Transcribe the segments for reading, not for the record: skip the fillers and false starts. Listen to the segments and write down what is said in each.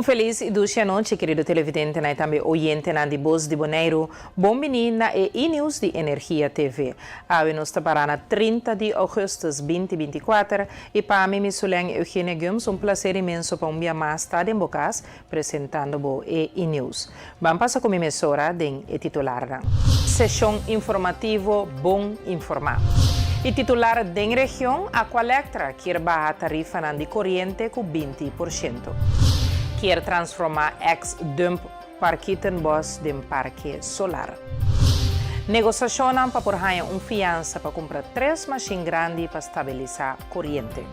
Un felis i dushi anochi kerido televidentenan i tambe oyentenan di Bos di Boneiru. Bon bini na e E-News di Energia TV. Awe nos ta pará na 30 di ougùstùs 2024 i pa mi mi Sulen Eugenia Gumbs un plaser inmenso pa un bia mas ta den bo kas presentando bo e E-News. Ban pasa ku mi mesora den e titularnan. Seshon informativo Bon Informá. E titular den region, Aqualectra kier baha tarifanan di koriente ku 20%. Kier transformá eks dump Parkietenbos den parke solar. Negosashonnan pa por haña un fiansa pa kumpra tres mashin grandi pa stabilisá koriente.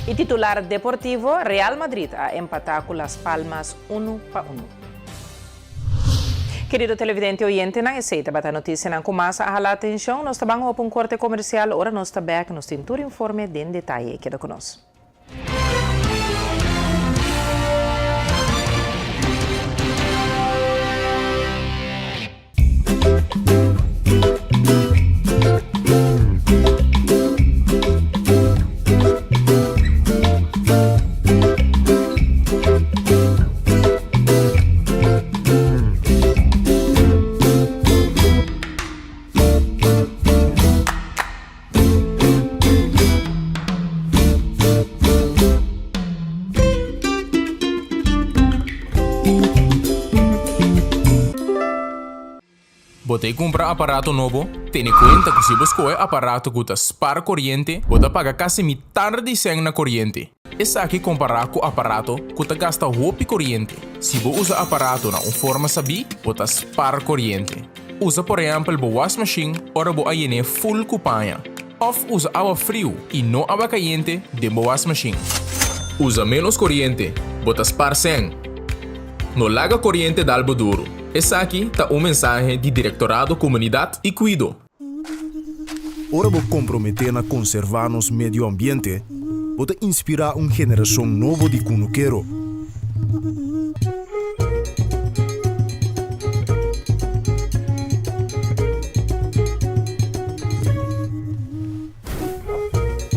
E titular deportivo, Real Madrid a empatá ku Las Palmas unu pa unu. Kerido televidente oyentenan, esei tabata notisianan ku mas a hala atenshon. Nos ta ban hopi un korte komersial. Ora nos ta bèk, nos tin tur informe den detaye. Keda ku nos. Bo ta e kumpra aparato nobo? Tene kuenta ku si bo skohe aparato ku ta spar koriente, bo ta paga kasi mitar di sèn na koriente. Esaki kompará ku aparato ku ta gasta hopi koriente. Si bo usa aparato na un forma sabí, bo ta spar koriente. Usa por ehèmpel bo wasmashin ora bo a yen'é ful ku paña. Òf usa awa friu i no awa kayente den bo wasmashin. Usa ménos koriente, bo ta spar sèn. No laga koriente dal bo duru. Esaki ta un mensahe di Direktorado Komunidat i Kuido. Ora bo komprometé na konservá nos medio ambiente, bo ta inspirá un generashon nobo di kunukero.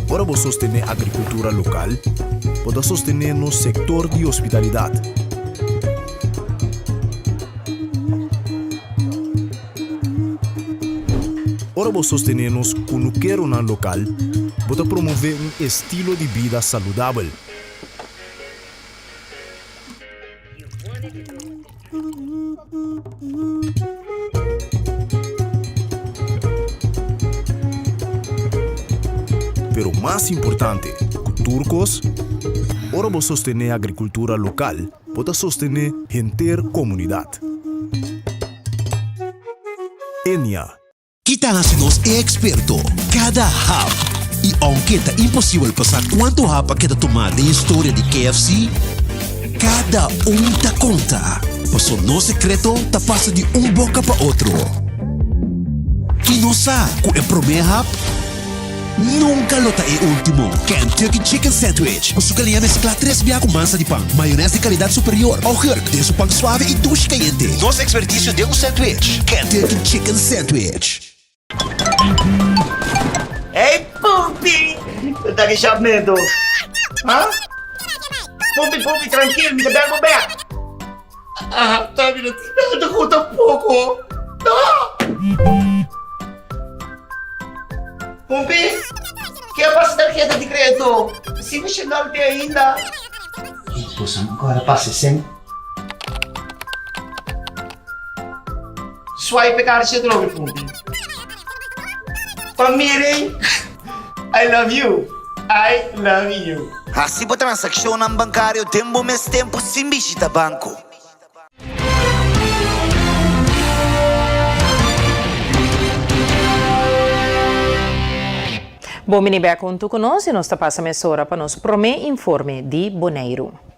Ora bo sostené agrikultura lokal, bo ta sostené nos sektor di hospitalidat. Ora bo sostené nos kunukeronan lokal, bo ta promové un estilo di bida saludabel. Pero mas importante ku tur kos, ora bo sostené agrikultura lokal, bo ta sostené henter komunidat. Enia. Ki ta hasi nos e eksperto? Kada hap! I ounke ta imposibel pa sa kuantu hap a keda tumá den historia di KFC, kada un ta konta, paso nos sekreto ta pasa di un boka pa otro. I nos sa ku e promé hap nunka lo ta e último. Kentucky Chicken Sandwich ku su galiña mesklá tres bia ku mansa di pan, mayonès di kalidat superior, augurk den su pan suave i dushi kayente. Nos ekspertisio den un sandwich, Kentucky Chicken Sandwich. Hey Pumpi! Ta ki shop neto? Ha? Pumpi, Pumpi, trankil, mi ta bel bo bek. Ah, ta mi no tin nada ku tampoko. No! Pumpi, ke a pasa tarjeta di kredito? Si mi shendal te ainda. Boso ancora pasa sen. Swipe e karchi atrobe, Pumpi. Pa miren, I love you, I love you. Hasi bo transakshonnan bankario den bo mes tempu sin bishita banko. Bon bini bek huntu ku nos i nos ta pasa mesora pa nos promé informe di Boneiru.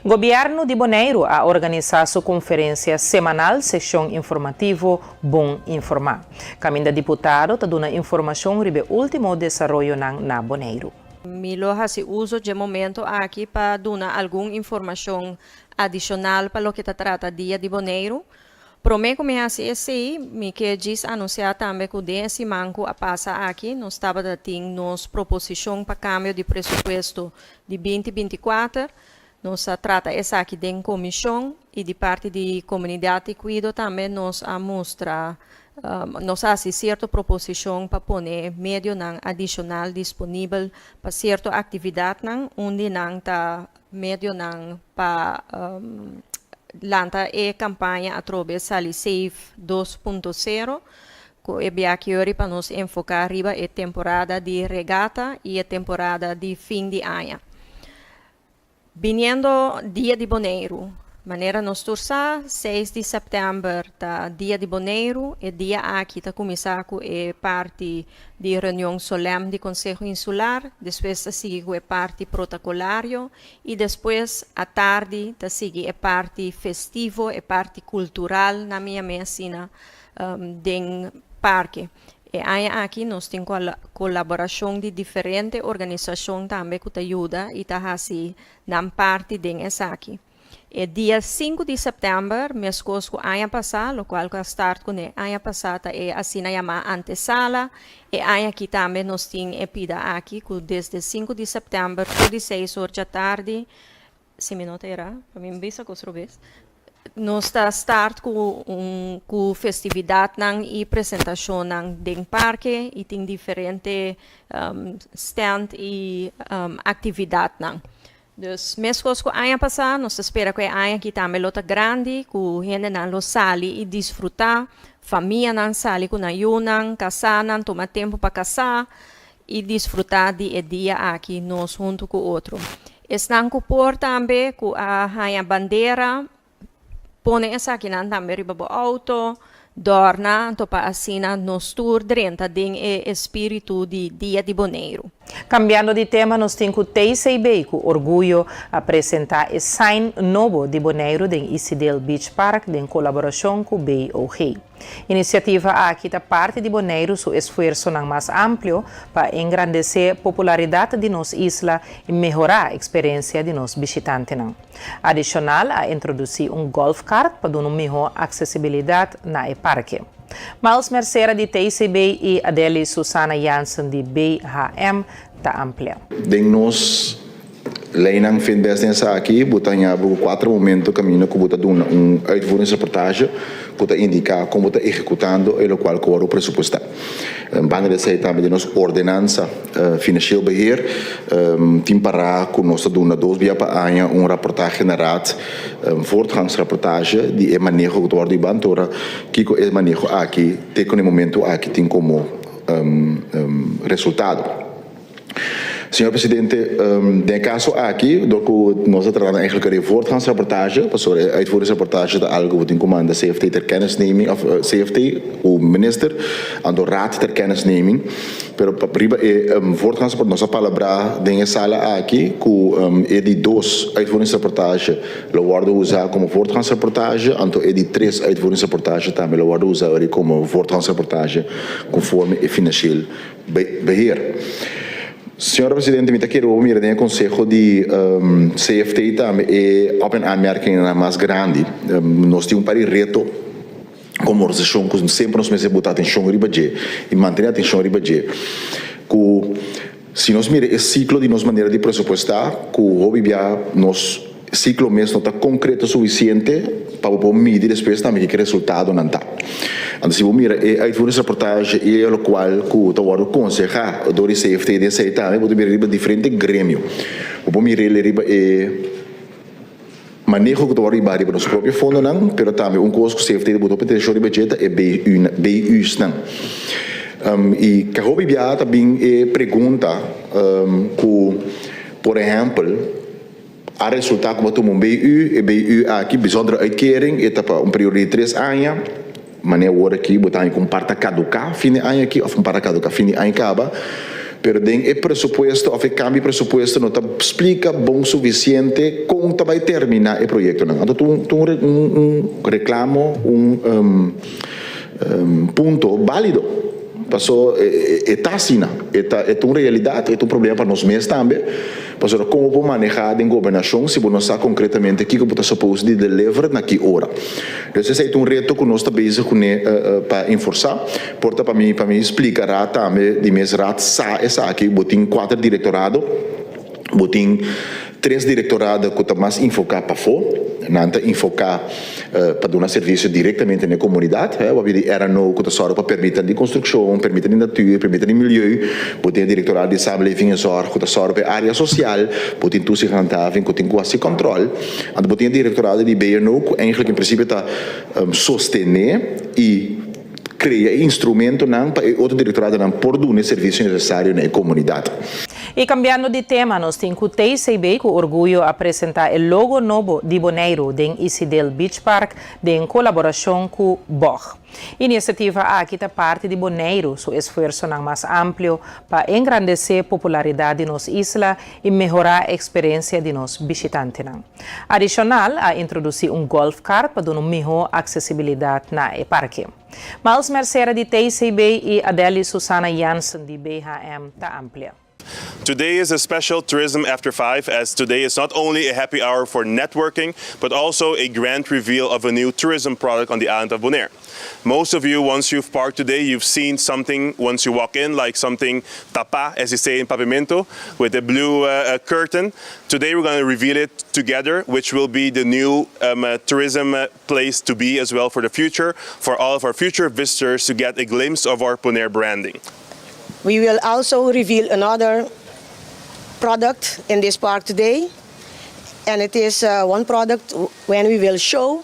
Gobièrnu di Boneiru a organisá su konferensia semanal seshon informativo Bon Informá. Kaminda diputado ta duna informashon riba e último desaroyonan na Boneiru. Mi lo hasi uso dje momento aki pa duna algun informashon adishonal pa loke ta trata Dia di Boneiru. Promé ku mi hasi esei, mi ke djis anunsiá tambe ku den e siman ku a pasa aki nos tabata tin nos proposishon pa kambio di presupuesto di binti 24. Nos a trata esaki den komishon i di parti di Komunidat di Kuido tambe nos a mustra, nos a hasi sierto proposishon pa pone medionan adishonal disponibel pa sierto aktividatnan. Un di nan ta medionan pa lanta e kampaña atrobe Sali Safe 2.0, ku e biaha yori pa nos enfoká riba e temporada di regata i e temporada di fin di aña. Biniendo Dia di Boneiru. Manera nos tur sa, 6 di sèptèmber ta Dia di Boneiru. E dia aki ta kuminsá ku e parti di reunion solèm di Konseho Insular, despues ta sigui ku e parti protokolario i despues atardi ta sigui e parti festivo, e parti kultural na mi yam'é asina, den parke. E aña aki nos tin kolaborashon di diferente organisashon tambe ku ta yuda i ta hasi nan parti den esaki. E dia 5 di sèptèmber, meskos ku aña pasá, lokual ku a start kuné aña pasá ta e asina yamá antesala, e aña aki tambe nos tin e pida aki ku desde 5 di sèptèmber tur di 6 or djatardi, si mi no ta erá, pa mi bisa kos robes, nos ta start ku un ku festividatnan i presentashonnan den parke i tin diferente stand i aktividatnan. Dus meskos ku aña pasá, nos ta spera ku e aña aki tambe lo ta grandi, ku hendenan lo sali i disfrutá, famianan sali ku nan yunan, kasánan tuma tempu pa kasá i disfrutá di e dia aki nos huntu ku otro. Esnan ku por tambe ku a haña bandera, pone esakinan tambe riba bo outo, dòrna, anto pa asina nos tur drenta den e espíritu di Dia di Boneiru. Kambiando di tema nos tin ku TCB ku orguyo a presentá e sign nobo di Boneiru den Isidel Beach Park den kolaborashon ku BOG. Inisiativa aki ta parti di Boneiru su esfuersonan mas amplio pa engrandesé popularidat di nos isla i mehorá eksperensia di nos bishitantenan. Adishonal a introdusí un golfcart pa duna un mihó aksesibilidat na e parke. Miles Mercera di TCB i Adely Susana Jansen di BHM ta amplia. Den nos leinan fin bes den esaki bo ta haña bo ku kuater momento kaminda ku bo ta duna un uitvoeringsreportage ku ta indiká kon bo ta ehekutando e lokual ku wòrdu presupuestá. Banda di esei tambe den nos ordenansa financieel beheer tin pará ku nos ta duna dos bia pa aña un raportahe na raad, un voortgangsrapportage di e maneho ku ta wòrdu hiba antora kiko e maneho aki te ku na e momento aki tin komo resultado. Señor Presidente, den e caso aki, dor cu nos ta tratando eigenlijk riba e voortgangsrapportage, pasobra e uitvoeringsrapportage ta algo cu bo tin cu manda CFT ter kennisneming, of CFT cu Minister, anto Raad ter kennisneming, pero riba e voortgangsrapportage nos a palabrá den e sala aki cu e di dos uitvoeringsrapportage lo wordo usa como voortgangsrapportage, anto e di tres uitvoeringsrapportage tambe lo wordo usa como voortgangsrapportage conforme e financieel Beheer. Señora Presidente, mi ta kere bo mira den e conseho di CFT tambe e op en aanmerkingnan mas grandi. Nos tin un par di reto como organisacion cu semper nos mester bota atencion riba dje y mantene atencion riba dje. Cu si nos mira e ciclo di nos manera di presupuesta cu hopi bia nos Siklo mes no ta konkreto sufisiente pa bo por midi despues tambe kiko e resultadonan ta. Anto si bo mira e uitvoeringsrapportage i e lokual ku ta wòrdu konsehá dor di CFT den esei tambe bo ta mira riba diferente gremio. Bo por mira el riba e maneho ku ta wòrdu hibá riba nos propio fondonan, pero tambe un kos ku CFT ta buta hopi atenshon riba dje ta e BU'snan. I hopi biaha ta bin e pregunta ku por ehèmpel, A resultá ku bo tuma un BU, e BU aki, bijzondere uitkering, e ta pa un periodo di tres aña. Manera awor aki bo ta haña ku un par ta kaduká fin di aña aki òf un par ta kaduká fin di aña kaba. Pero den e presupuesto òf e kambio di presupuesto no ta splika bon sufisiente kon ta bai terminá e proyektonan. Anto ta un ta un reklamo, un punto bálido. Paso e ta asina, e ta e ta un realidat, e ta un problema pa nos mes tambe, pasobra kon bo por manehá den gobernashon si bo no sa konkretamente kiko bo ta supos di deliver na ki ora. Dus esei ta un reto ku nos ta bezig kuné pa enforsá. Por ta pa mi pa mi splika Raad tambe, di mes Raad sa esaki, bo tin kuater direktorado, bo tin Tres direktorado ku ta mas infoká pafó, nan ta infoká pa duna servisio direktamente na e komunidat. Bo a bira di RNO ku ta sòru pa permitan di konstrukshon, permitan di natuur, permitan di milieu. Bo tin e direktorado di samenleving en zorg ku ta sòru pa e área sosial. Bo tin toezichthandhaving ku tin ku hasi kòntròl. Anto bo tin e direktorado di BNO ku eigentlik en prinsipio ta sostené i krea e instrumentonan pa e otro direktoradonan por duna e servisio nesesario na e komunidat. I kambiando di tema, nos tin ku TCB ku orguyo a presentá e logo nobo di Boneiru den Isidel Beach Park den kolaborashon ku bog. Inisiativa aki ta parti di Boneiru su esfuersonan mas amplio pa engrandesé popularidat di nos isla i mehorá eksperensia di nos bishitantenan. Adishonal, a introdusí un golfkart pa duna un mihó aksesibilidat na e parke. Miles Mercera di TCB i Adely Susana Jansen di BHM ta amplia. Today is a special Tourism After Five as today is not only a happy hour for networking but also a grand reveal of a new tourism product on the island of Bonaire. Most of you, once you've parked today, you've seen something once you walk in, like something tapa, as you say in Papiamento, with a blue uh, curtain. Today we're going to reveal it together, which will be the new um, uh, tourism uh, place to be as well for the future, for all of our future visitors to get a glimpse of our Bonaire branding. We will also reveal another product in this park today. And it is uh, one product when we will show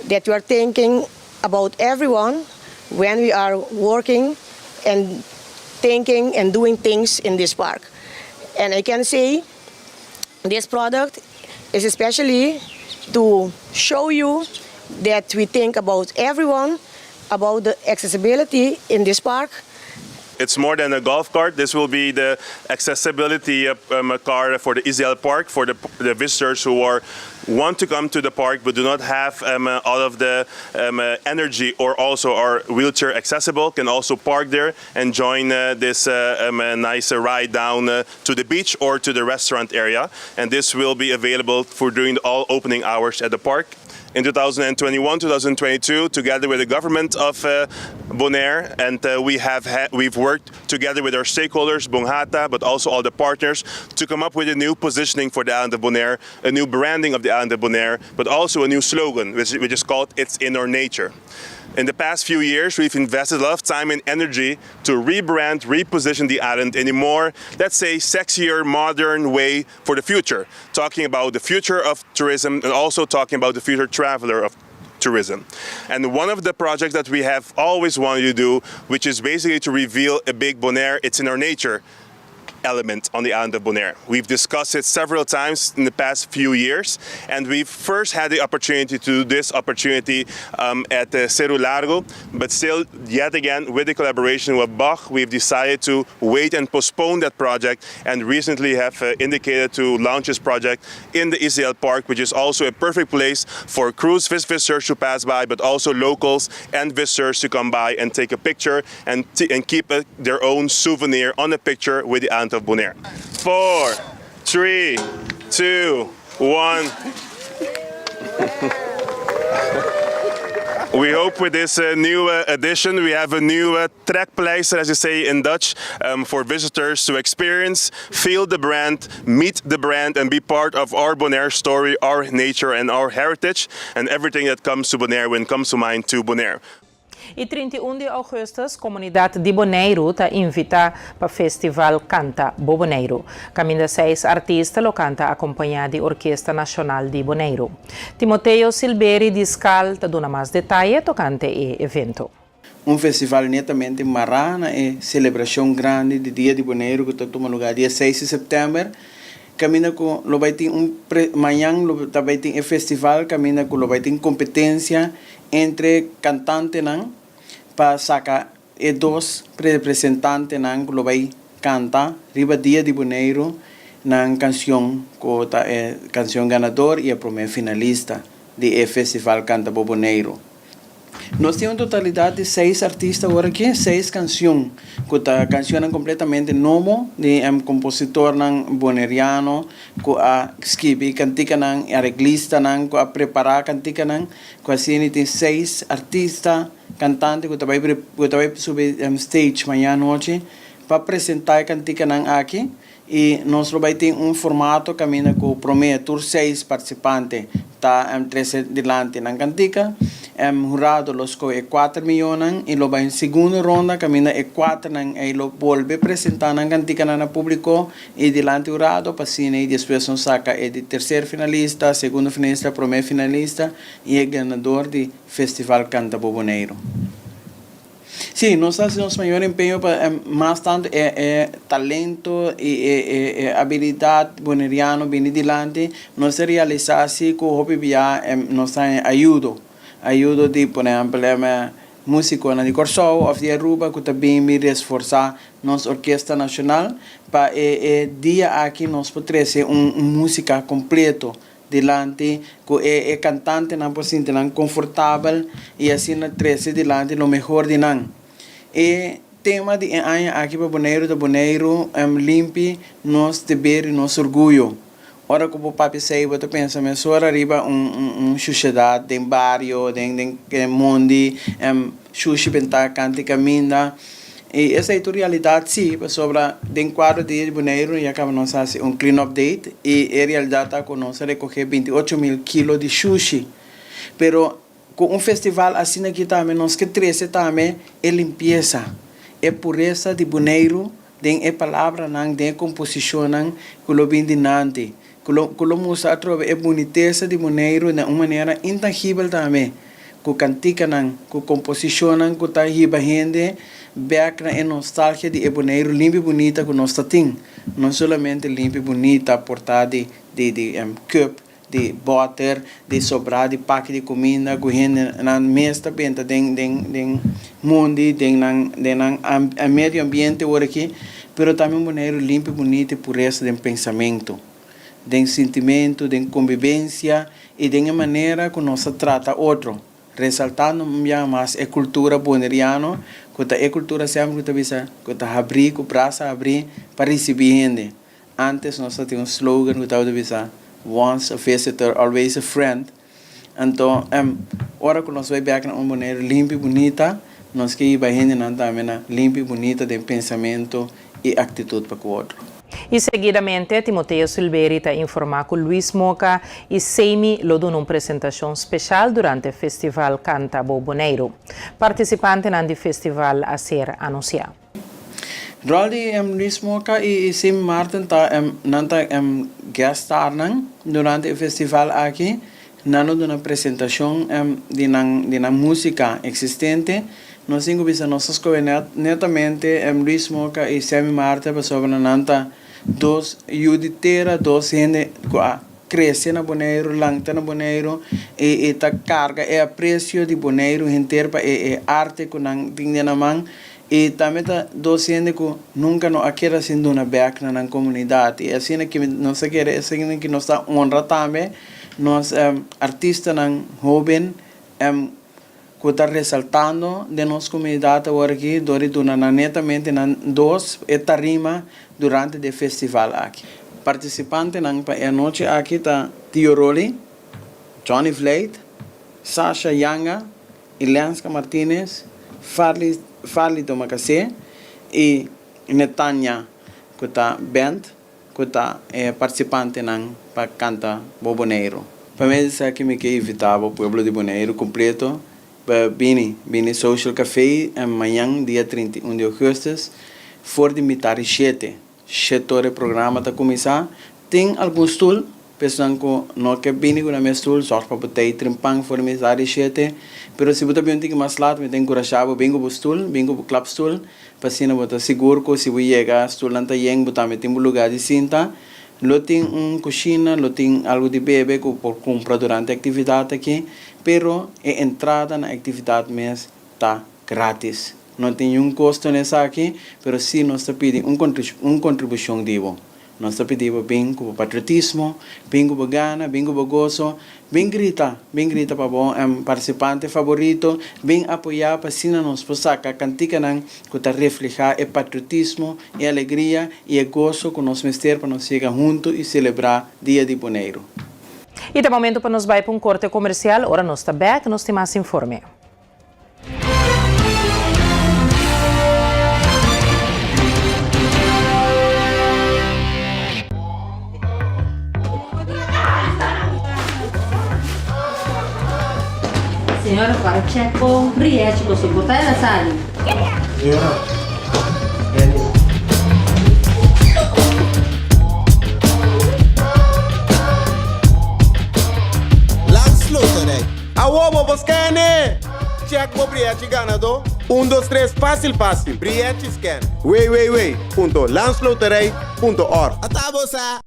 that we are thinking about everyone when we are working and thinking and doing things in this park. And I can say this product is especially to show you that we think about everyone, about the accessibility in this park. It's more than a golf cart. This will be the accessibility um, car for the Isdale Park for the, the visitors who are want to come to the park but do not have um, uh, all of the um, uh, energy or also are wheelchair accessible can also park there and join uh, this uh, um, uh, nice ride down uh, to the beach or to the restaurant area. And this will be available for during all opening hours at the park in 2021, 2022, together with the government of uh, Bonaire, and uh, we have we've worked together with our stakeholders, Bonhata, but also all the partners, to come up with a new positioning for the island of Bonaire, a new branding of the island of Bonaire, but also a new slogan, which, which is called "It's in Our Nature." In the past few years, we've invested a lot of time and energy to rebrand, reposition the island in a more, let's say, sexier, modern way for the future. Talking about the future of tourism and also talking about the future traveler of tourism. And one of the projects that we have always wanted to do, which is basically to reveal a big Bonaire, it's in our nature element on the island of Bonaire. We've discussed it several times in the past few years, and we first had the opportunity to do this opportunity um, at uh, Cerro Largo, but still, yet again, with the collaboration with Bach, we've decided to wait and postpone that project and recently have uh, indicated to launch this project in the Israel Park, which is also a perfect place for cruise visitors to pass by, but also locals and visitors to come by and take a picture and, and keep a, their own souvenir on the picture with the island of Bonaire. Four, three, two, one. We hope with this uh, new uh, edition we have a new uh, trekpleister, as you say in Dutch, um, for visitors to experience, feel the brand, meet the brand, and be part of our Bonaire story, our nature, and our heritage, and everything that comes to Bonaire when comes to mind to Bonaire. I 31 di ougùstùs komunidat di Boneiru ta invitá pa Festival Kanta Bo Boneiru. Kaminda seis artista lo kanta akompañá di Orkesta Nashonal di Boneiru. Timoteo Silberi di skal ta duna mas detaye tokante e evento. Un festival netamente mará na e selebrashon grandi di Dia di Boneiru ku ta tuma lugá dia seis di sèptèmber. Kaminda ku lo bai tin un pre mañan lo ta bai tin e festival kaminda ku lo bai tin kompetensia entre kantantenan pa saka e dos representantenan ku lo bai kanta riba Dia di Boneiru nan kansion ku ta e kansion ganador i e promé finalista di e festival Kanta Bo Boneiru. Nos tin un totalidat di seis artista awor aki, seis kanshon ku ta kanshonnan kompletamente nobo di kompositornan boneriano ku a skibi kantikanan i areglistanan ku a prepará kantikanan ku asina tin seis artista kantante ku ta bai ku ta bai subi stage mañana anochi pa presentá e kantikanan aki. I nos lo bai tin un formato kaminda ku promé tur seis partisipante ta trese dilanti nan kantika. Hurado lo skohe e kuater mihónan i lo bai un segundo ronda kaminda e kuaternan ei lo bolbe presentá nan kantikanan na públiko i dilanti hurado pa asina i despues nos saka e di terser finalista, segundo finalista, promé finalista i e ganador di Festival Kanta Bo Boneiru. Sí, nos ta hasi nos mayor empeño pa mas tantu e e talento i e e e abilidat boneriano bini dilanti. Nos ta realisá si ku hopi bia nos ta haña ayudo, ayudo di por ehèmpel músikonan di Kòrsou òf di Aruba ku ta bin bin resforsá nos orkesta nashonal pa e e dia aki nos por trese un un músika kompleto dilanti ku e e kantantenan por sinti nan konfortabel i asina trese dilanti lo mehor di nan. E tema di e aña aki pa Boneiru ta Boneiru limpi, nos deber i nos orguyo. Ora ku bo papia esei bo ta pensa mesora riba un un shushedat den bario, den den mondi, shushi bentá kant'i kaminda. I esei ta un realidat sí, pasobra den kuadro di Dia di Boneiru ya kaba nos hasi un clean up date i e realidat ta ku nos a rekohé 28 mil kilo di shushi. Pero ku un festival asina aki tambe nos ke trese tambe e limpiesa, e puresa di Boneiru den e palabranan, den e komposishonnan ku lo bin dinanti, ku lo ku lo mustra atrobe e bunitesa di Boneiru na un manera intangibel tambe. Ku kantikanan, ku komposishonnan ku ta hiba hende bèk na e nostalgia di e Boneiru limpi bunita ku nos ta tin. No solamente limpi bunita portá di di di cup, di bòter, di sobrá di paki di kuminda ku hendenan mes ta benta den den den mondi, den nan den nan medio ambiente ora aki, pero tambe un Boneiru limpi bunita i puresa den pensamentu. den sintimentu, den kombibensia i den e manera ku nos ta trata otro, resaltando un biaha mas e kultura boneriano ku ta e kultura semper ku ta bisa ku ta habrí, ku brasa habrí pa risibí hende. Antes nos ta tin un slogan ku tabata bisa Once a visitor, always a friend. Anto, ora ku nos bai bèk na un Boneiru limpi i bunita, nos ke hiba hendenan tambe na limpi i bunita den pensamentu i aktitut pa ku otro. I seguidamente Timoteo Silveri ta informá ku Luis Moca i Seimi lo duna un presentashon speshal durante Festival Kanta Bo Boneiru. Partisipantenan di festival a ser anunsiá. Rol di Luis Moca i Seimi Marten ta nan ta guest starnan durante e festival aki. Nan lo duna presentashon di nan di nan músika eksistente. Nos tin ku bisa nos ta skohe netamente Luis Moca i Sammy Marten pasobra nan ta dos yu di tera, dos hende ku a krese na Boneiru, lanta na Boneiru i ta karga e apresio di Boneiru henter pa e e arte ku nan tin den nan man. I tambe ta dos hende ku nunka no a keda sin duna bèk na nan komunidat. I asina ki nos ta kere, asina ki nos ta honra tambe nos artistanan hóben ku ta resaltando den nos komunidat awor aki dor di duna nan netamente nan dos e tarima durante di e festival aki. Partisipantenan pa e anochi aki ta Tio Rolly, Johnny Vlijt, Sasha Yanga, Ilenska Martinez, Farley Farley Domacassé y Netanya cu ta band cu ta e participantenan pa canta Bo Boneiru. Pa medio di esaki mi ke invita bo pueblo di Boneiru completo pa bini bini Social Café mañan dia 31 di augustus for di mitar di shete. Shetor e programa ta kuminsá. Tin algun stul, pa esnan ku no ke bini ku nan mes stul, sòrg pa bo tei trimpan for di mesa di shete. Pero si bo ta bin un tiki mas lat, mi ta enkurashá bo bin ku bo stul, bin ku bo klapstul, pa asina bo ta sigur ku si bo yega stulnan ta yen, bo tambe tin bo lugá di sinta. Lo tin un kushina, lo tin algu di bebe ku bo por kumpra durante e aktividat aki, pero e entrada na e aktividat mes ta gratis. No tin niun kosto na esaki, pero sí nos ta pidi un un kontribushon di bo. Nos ta pidi bo bin ku bo patriotismo, bin ku bo gana, bin ku bo goso, bin grita, bin grita pa bo partisipante faborito, bin apoyá pa asina nos por saka kantikanan ku ta reflehá e patriotismo, e alegria i e goso ku nos mester pa nos yega huntu i selebrá Dia di Boneiru. I ta momento pa nos bai pa un korte komersial, ora nos ta bèk nos tin mas informe. Señora para check bo riachi bo soporta el a sali. Señora, Benny. Landsloterij. Awor bo por scan e! Check bo brièchi ganadó, un dos tres fásil fásil, brièchi scan, www punto landsloterij punto org. Ata bo sa!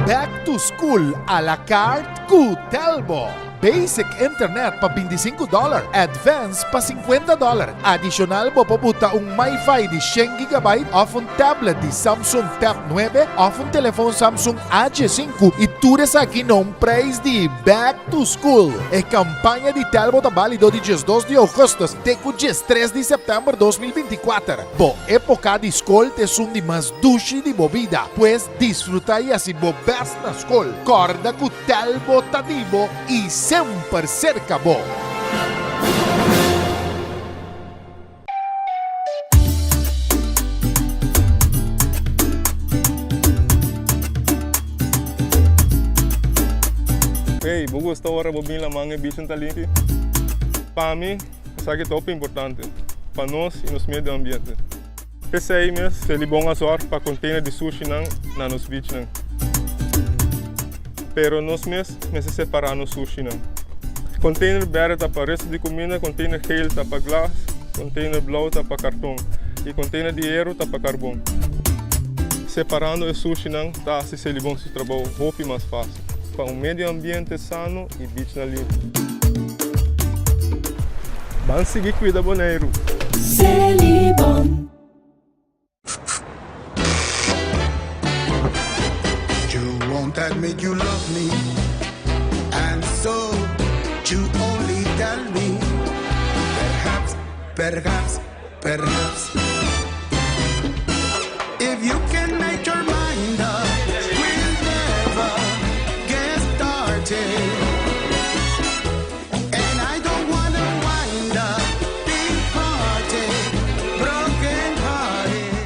Back to school a la carte ku Telbo! Basic internet pa bintisinku dòler, Advance pa sinkuenta dòler. Adishonal bo por buta un MiFi di shen gigabyte òf un tablet di Samsung Tab nuebe òf un telefon Samsung A diesinku i tur esaki na un prijs di Back to School. E kampaña di Telbo ta bálido di diesdos di ougùstùs te ku diestres di sèptèmber 2024. Bo époka di skol ta esun di mas dushi di bo bida, pues disfrutá i hasi bo bèst na skol. Kòrda ku Telbo ta di bo i semper serka bo. Hey, bo gusta ora bo bin laman e bichin ta limpi? Pa mi, esaki ta hopi importante pa nos y nos medio ambiente. P'esei mes, Selibon a zorg pa container di sushinan na nos beachnan. Pero nos mes mester separa nos sushinan. Container berde ta pa resto di cuminda, container geel ta pa glas, container blauw ta pa carton y container di hero ta pa carbon. Separando e sushinan ta haci Selibon su trabou hopi mas facil pa un medio ambiente sano y beachnan limpi. Ban sigui cuida Boneiru! Selibon. You won't admit you love me And so you only tell me Perhaps, perhaps, perhaps If you can make your mind up We'll never get started And I don't wanna wind up Departed, broken hearted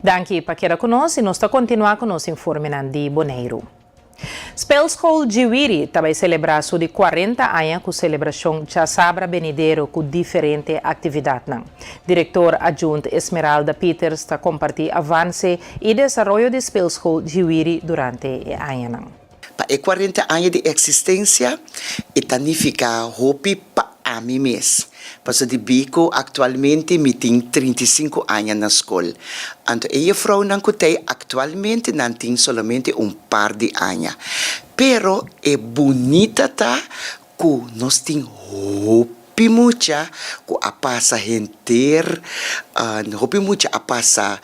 Danki pa keda ku nos i nos ta kontinuá ku nos informenan di Boneiru. Speelschool Djiwiri ta bai selebrá su di kuarenta aña ku selebrashon djasabra benidero ku diferente aktividatnan. Direktor adjunt Esmeralda Pieters ta kompartí avanse i desaroyo di Speelschool Djiwiri durante e añanan. Pa e kuarenta aña di eksistensia e ta nifiká hopi pa ami mes. Pasobra di biko aktualmente mi tin 35 aña na skol. Anto e jefrounan ku t'ei aktualmente nan tin solamente un par di aña. Pero e bunita ta ku nos tin hopi mucha ku a pasa henter, hopi mucha a pasa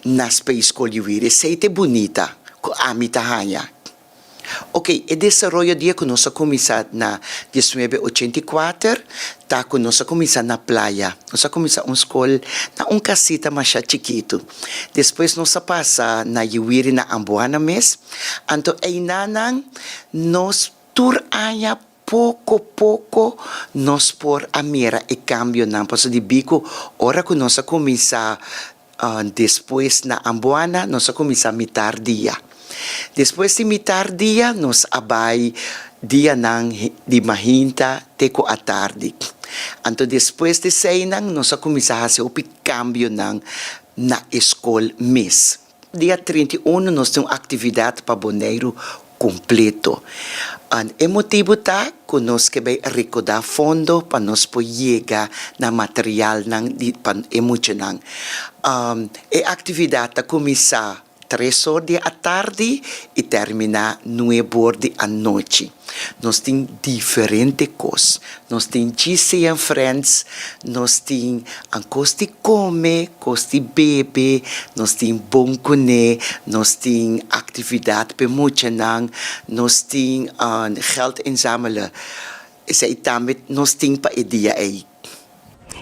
na Space School Yuwiri. Esei ta e bunita ku ami ta haña. Ok, e desaroyo dia ku nos a kuminsá na diesnuebe ochenta i kuater ta ku nos a kuminsá na playa. Nos a kuminsá un skol na un kasita masha chikitu. Despues nos a pasa na Yuwiri na Amboana mes. Anto einanan nos tur aña poko poko nos por a mira e kambionan. Pasobra di biku ora ku nos a kuminsá Despues na Amboana nos a kuminsá mitar dia. Despues di mitar dia nos a bai dianan di mahinta te ku atardi. Anto despues di eseinan nos a kuminsá hasi hopi kambionan na e skol mes. Dia 31 nos tin un aktividat pa Boneiru kompleto. E motibu ta ku nos ke bai rekodá fondo pa nos por yega na materialnan di pa e muchanan. E aktividat ta kuminsá. Tres or di atardi i terminá nueb'or di anochi. Nos tin diferente kos. Nos tin GC and Friends, nos tin kos di kome, kos di bebe, nos tin bon kuné, nos tin aktividat p'e muchanan, nos tin geld inzamelen. Esei tambe nos tin pa e dia ei.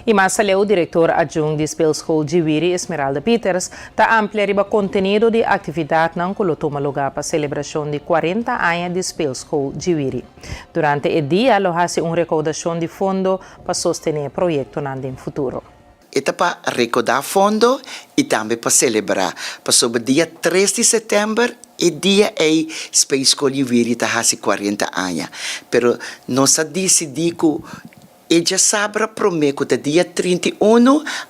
I mas aleu direktor adjunct di Speelschool Djiwiri Esmeralda Pieters ta amplia riba kontenido di aktividatnan ku lo tuma lugá pa selebrashon di kuarenta aña di Speelschool Djiwiri. Durante e dia lo hasi un rekoudashon di fondo pa sostené proyektonan den futuro. E ta pa rekodá fondo i tambe pa selebrá, pasobra dia tres di sètèmber e dia ei Speelschool Djiwiri ta hasi kuarenta aña. Pero nos a disidí ku E djasabra promé ku ta dia 31,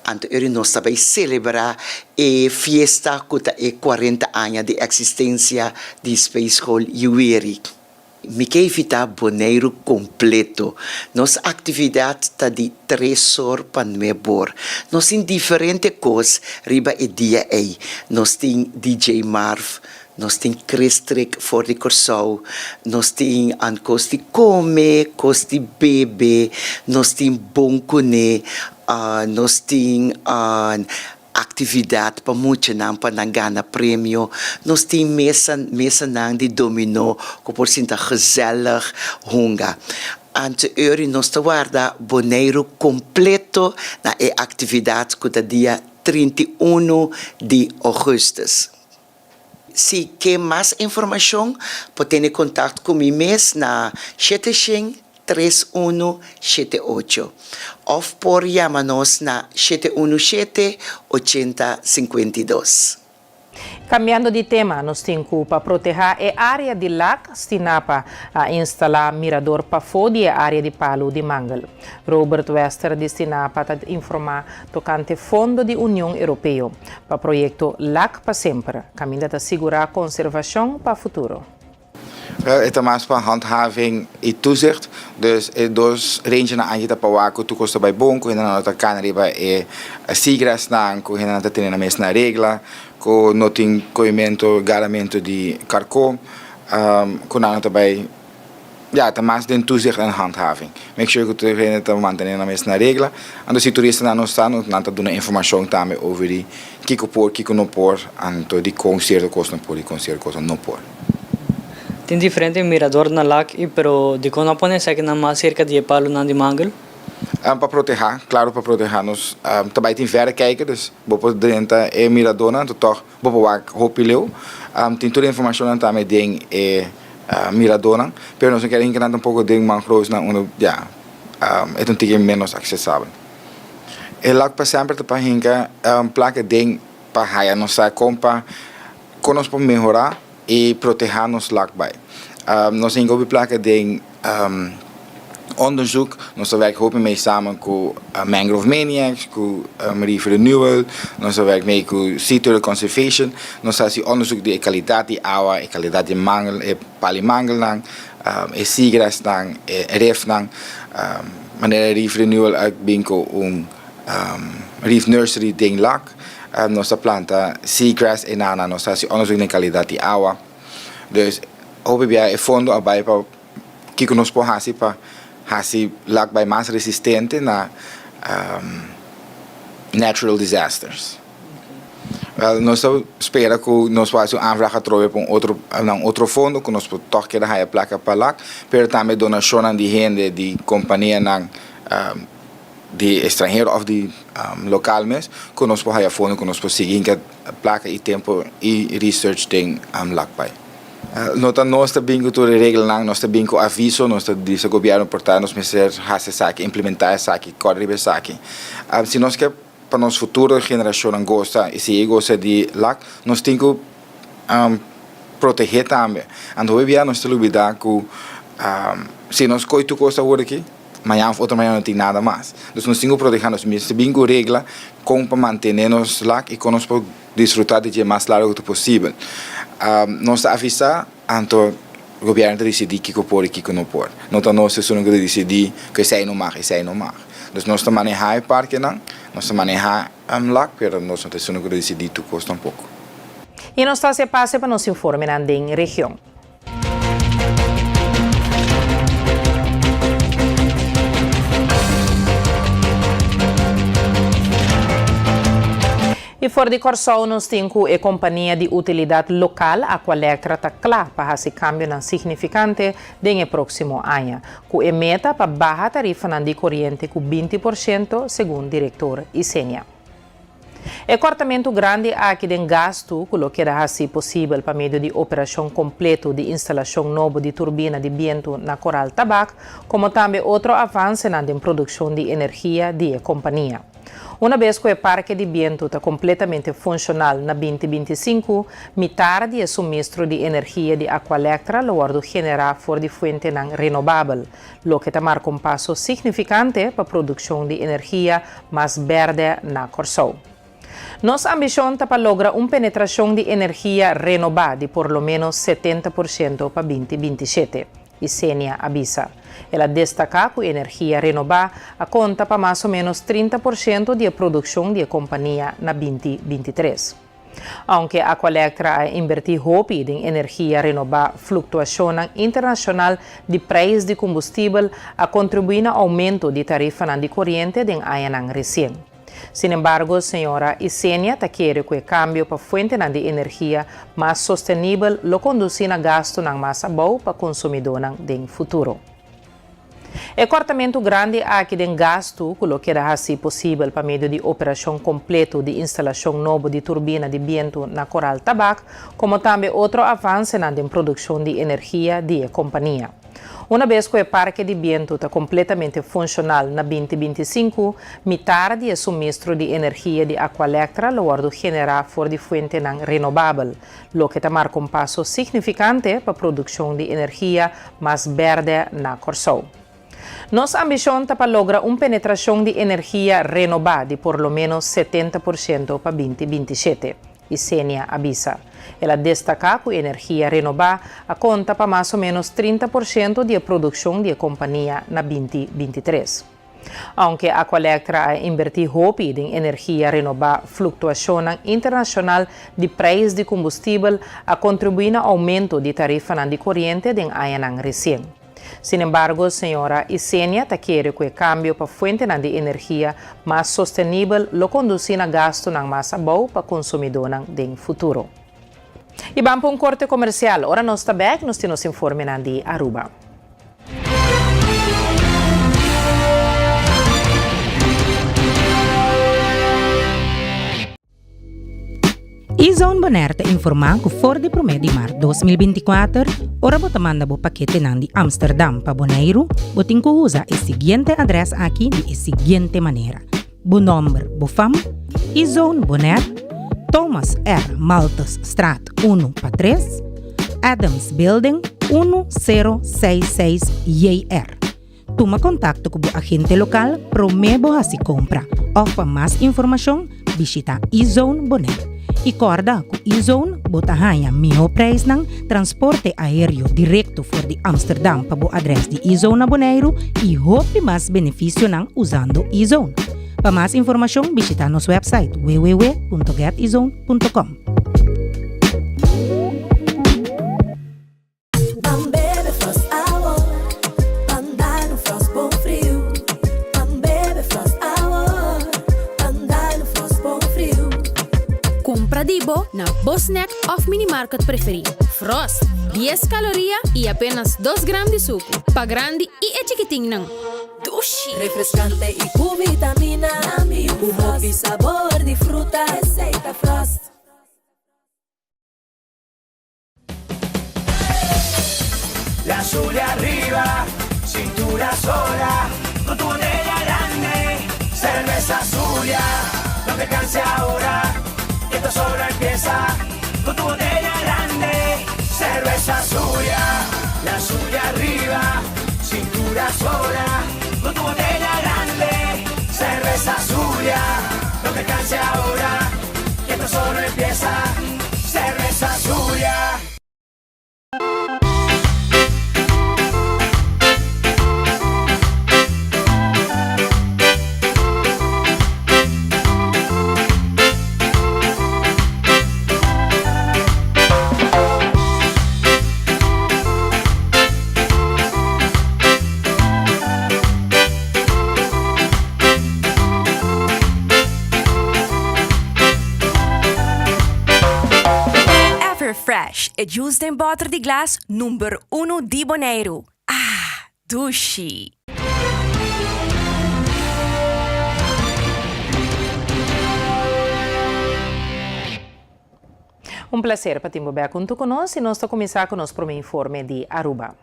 anto eri nos ta bai selebrá e fiesta ku ta e 40 aña di eksistensia di Speyschool Yuweri. Mi ke invitá Boneiru kompleto. Nos aktividat ta di tres or pa nuebor. Nos tin diferente kos riba e dia ei. Nos tin DJ Marv, Nos tin kristrik for di Kòrsou, nos tin an kos di kome, kos di bebe, nos tin bon kuné, nos tin aktividat pa muchanan pa nan gana premio, nos tin mesa mesanan di dominó ku por sinta gezellig hunga. Anto eri nos ta warda Boneiru kompleto na e aktividat ku ta dia 31 di ougùstus. Si ke mas informashon por tene kontakt ku mi mes na shete shen tres unu shete ocho òf por yama nos na shete unu shete ochenta sinkuenta i dos. Kambiando di tema, nos tin ku pa protehá e área di Lac Stinapa a instalá mirador pafó di e área di palu di mangel. Robert Wester di Stinapa ta informá tokante fondo di Union Europeo pa proyekto Lac pa Semper, kaminda ta sigurá konservashon pa futuro. E ta mas pa handhaving i toezicht, dus e dos rangernan aki ta pa wak ku tur kos ta bai bon, ku hendenan no ta kana riba e seagrassnan, ku hendenan ta tene nan mes na regla, ku no tin koimentu, garamentu di karkó, ku nan no ta bai. Ya, ta mas den toezicht en handhaving. Make sure ku tur hende ta mantené nan mes na regla. Anto si turistanan no sa, nan ta duna informashon tambe over di kiko por, kiko no por, anto dikon sierto kosnan por, dikon sierto kosnan no por. Tin diferente mirador na Lac i pero dikon no a pone esakinan mas serka di e palunan di mangel? Pa protehá, klaro pa protehá nos ta bai tin verrekijker, dus bo por drenta e miradornan anto tòg Bo por wak hopi leu. Tin tur e informashonnan tambe den e miradónan, pero nos no kier hinka nan tampoko den mangrovenan unda ya e ta un tiki ménos aksesabel. E lak pa semper ta pa hinka plaka den pa haya nos sa kon pa kon nos por mehorá i protehá nos lak bai. Nos a hinka hopi plaka den. Onderzoek, nos ta werk hopi mee samen ku Mangrove Maniacs, ku Reef Renewal, nos ta werk mee ku Sea Turtle Conservation. Nos ta hasi onderzoek di e kalidat di awa, e kalidat di mangel, e pali mangelnan, e seagrassnan, e refnan. Manera Reef Renewal a bin ku un reef nursery den Lac, nos ta planta seagrass enanan, nos ta hasi onderzoek den kalidat di awa. Dus hopi bia e fondo a bai pa kiko nos por hasi pa hasi Lac bai mas resistente na natural disasters. Wel nos ta spera ku nos por hasi un aanvraag atrobe pa un otro na un otro fondo ku nos por tòg keda haya plaka pa Lac, pero tambe donashonnan di hende di kompanianan di estranhero òf di lokal mes ku nos por haya fondo ku nos por sigui hinka plaka i tempu i research den Lac bai. No ta nos ta bin ku tur e reglanan, nos ta bin ku aviso, nos ta bisa gobièrnu por ta nos mester hasi esaki, implementá esaki, kòrda riba esaki. Si nos ke pa nos futuro generashonnan gosa i sigui gosa di Lac, nos tin ku protegé tambe. Anto hopi bia nos ta lubidá ku si nos kohe tur kos awor aki, mañan of otro mañan no tin nada mas. Dus nos tin ku protegá nos mes, bin ku regla kon pa mantené nos Lac i kon nos por disfrutá di dje mas largu ku ta posibel. Nos ta avisá, anto gobièrnu ta disidí kiko por i kiko no por. No ta nos esun ku ta disidí ku esei no mag, esei no mag. Dus nos ta manehá e parkenan, nos ta manehá Lac, pero nos no ta esun ku ta disidí tur kos tampoko. I nos ta hasi pase pa nos informenan den region. I for di Kòrsou nos tin ku e kompania di utilidat lokal Aqualectra ta kla pa hasi kambionan signifikante den e próksimo aña, ku e meta pa baha tarifanan di koriente ku 20%, segun direktor Isenia. E kòrtamentu grandi aki den gastu ku lo keda hasí posibel pa medio di operashon kompleto di instalashon nobo di turbina di bientu na Koral Tabak, komo tambe otro avansenan den produkshon di energia di e kompania. Una bes ku e parke di bientu ta kompletamente funshonal na 2025, mitar di e sumistro di energia di Aqualectra lo wòrdu generá for di fuentenan renobabel, loke ta marka un paso signifikante pa produkshon di energia mas bèrdè na Kòrsou. Nos ambishon ta pa logra un penetrashon di energia renobá di por lo ménos 70% pa 2027, Isenia a bisa. El a destaká ku energia renobá a konta pa mas o ménos 30% di e produkshon di e kompania na 2023. Aunke Aqualectra a inbertí hopi den energia renobá fluktuashonnan internashonal di preis di kombustibel a kontribuí na oumento di tarifanan di koriente den añanan resien. Sinembargo, señora Isenia ta kere ku e kambio pa fuentenan di energia mas sostenibel lo kondusí na gastunan mas abou pa konsumidónan den futuro. E kòrtamentu grandi aki den gastu ku lo keda hasí posibel pa medio di operashon kompleto di instalashon nobo di turbina di bientu na Koral Tabak, komo tambe otro avansenan den produkshon di energia di e kompania. Una bes ku e parke di bientu ta kompletamente funshonal na 2025, mitar di e sumistro di energia di Aqualectra lo wòrdu generá for di fuentenan renobabel, loke ta marka un paso signifikante pa produkshon di energia mas bèrdè na Kòrsou. Nos ambishon ta pa logra un penetrashon di energia renobá di por lo ménos 70% pa 2027, Isenia a bisa. El a destaká ku energia renobá a konta pa mas o ménos 30% di e produkshon di e kompania na 2023. Aunke Aqualectra a inbertí hopi den energia renobá fluktuashonnan internashonal di preis di kombustibel a kontribuí na oumento di tarifanan di koriente den añanan resien. Sinembargo, señora Isenia ta kere ku e kambio pa fuentenan di energia mas sostenibel lo kondusí na gastunan mas abou pa konsumidónan den futuro. I ban pa un korte komersial. Ora nos ta bèk nos tin nos informenan di Aruba. E-Zone Bonaire ta informá ku for di promé di mart 2024, ora bo ta manda bo paketenan di Amsterdam pa Boneiru, bo tin ku usa e siguiente adrès aki di e siguiente manera, Bo nòmber, bo fam, E-Zone Bonaire, Thomas R. Malthus Straat unu pa tres, Adams Building unu sero seis seis JR. Tuma kontakto ku bo agente lokal promé bo hasi kompra òf pa mas informashon bishita E-Zone Bonaire. I kòrda ku E-Zone bo ta haña mihó preisnan, transporte aéreo direkto for di Amsterdam pa bo adrès di E-Zone na Boneiru i hopi mas benefisionan usando E-Zone. Pa mas informashon bishita nos wèpsait www.getezone.com. Ban bebe Frost awor, ban dal un Frost bon friu. Ban bebe Frost awor, ban dal un Frost bon friu. Kumpra di bo na bo snack òf minimarket preferí. Frost, dies kaloria i apenas dos gram di suku. Pa grandi i e chikitinnan. Dushi! Refreskante i ku vitamina. Ku hopi sabor di fruta. Esei ta Frost. La Zulia arriba, cintura sola, con tu botella grande, cerveza Zulia, no te canses ahora, que esto solo empieza, con tu botella grande, cerveza Zulia, la Zulia arriba, cintura sola, con tu botella grande, cerveza Zulia, no te canses ahora, que esto solo empieza, cerveza Zulia. Fresh, e juice den bòter di glas number unu di Boneiru. Ah, dushi! Un placer pa tin bo bek hunto cu nos y nos ta cuminsa cu nos prome informe di Aruba.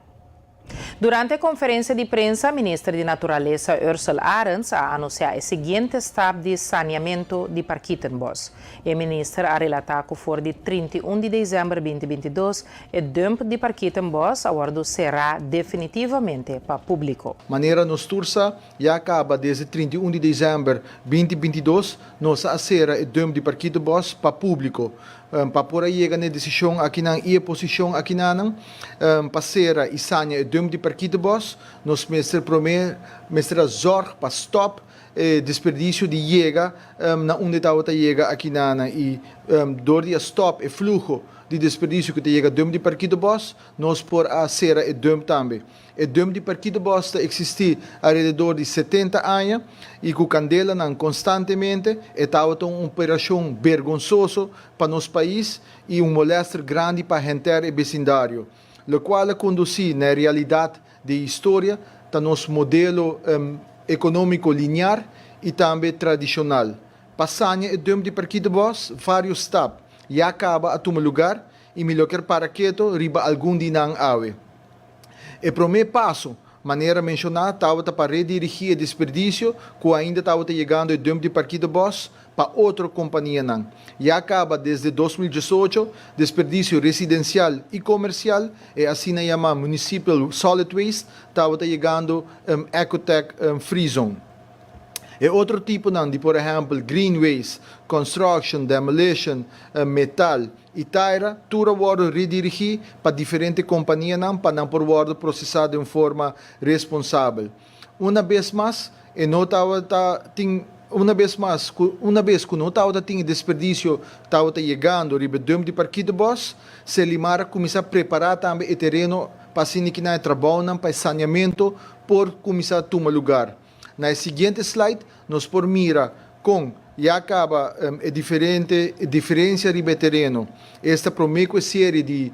Durante e conferencia di prensa, Minister di Naturalesa Ursell Arends a anuncia e siguiente stap di saneamento di Parkietenbos. E minister a relata cu for di 31 di december 2022 e dump di Parkietenbos a wordo cera definitivamente pa publico. Manera nos tur sa, ya caba desde 31 di december 2022 nos a cera e dump di Parkietenbos pa publico. Pa por a yega na e desishon akinan i e posishon akinanan pa sera i saña e dump di Parkietenbos, nos mester promé mester a zòrg pa stòp e desperdisio di yega na unda e tabata yega akinanan i dor di a stòp e fluho di desperdisio ku ta yega dump di Parkietenbos, nos por a sera e dump tambe. E dump di Parkietenbos ta eksistí alrededor di setenta aña i ku kandelanan konstantemente, e tabata un operashon bergonsoso pa nos pais i un molèster grandi pa henter e besindario. Lokual a kondusí na e realidat di e historia ta nos modelo ekonómiko linear i tambe tradishonal. Pa saña e dump di Parkietenbos, vários stap ya kaba a tuma lugar i mi lo kier para keto riba algun di nan awe. E promé paso, manera menshoná, tabata pa redirigí e desperdisio ku ainda tabata yegando e dump di Parkietenbos pa otro kompanianan. Ya kaba desde 2018, desperdisio residensial i komersial, e asina yamá municipal solid waste, tabata yegando Ecotech Free Zone. E otro tiponan di por ehèmpel green waste, construction, demolition, metal, i taira tur a wòrdu redirigí pa diferente kompanianan pa nan por wòrdu prosesá den un forma responsabel. Una bes mas e no tabata tin una bes mas ku una bes ku no tabata tin e desperdisio tabata yegando riba e dump di Parkietenbos, Selimar a kuminsá prepará tambe e tereno pa asina ki nan e trabounan pa e saneamentu por kuminsá tuma lugar. Na e siguiente slide nos por mira kon ya kaba e diferente diferensia riba e tereno. Esta promé ku e serie di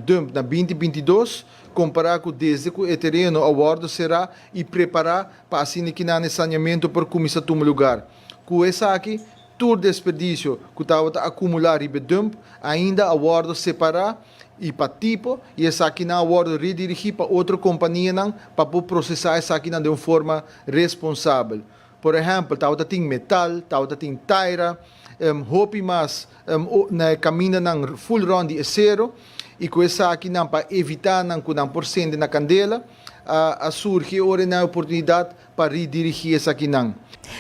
dump na 2022 kompará ku desde ku e tereno a wòrdu será i prepará pa asina kinan e saneamentu por kuminsá tuma lugar. Ku esaki tur desperdisio ku tabata akumulá riba e dump ainda a wòrdu separá i pa tipo i esakinan a wòrdu redirigí pa otro kompanianan pa por prosesá esakinan den un forma responsabel. Por ehèmpel, tabata tin metal, tabata tin taira, hopi mas na e kamindanan ful rònt di e sero i ku esakinan pa evitá nan ku nan por sende na kandela, a surgi e ora nan e oportunidat pa redirigí esakinan.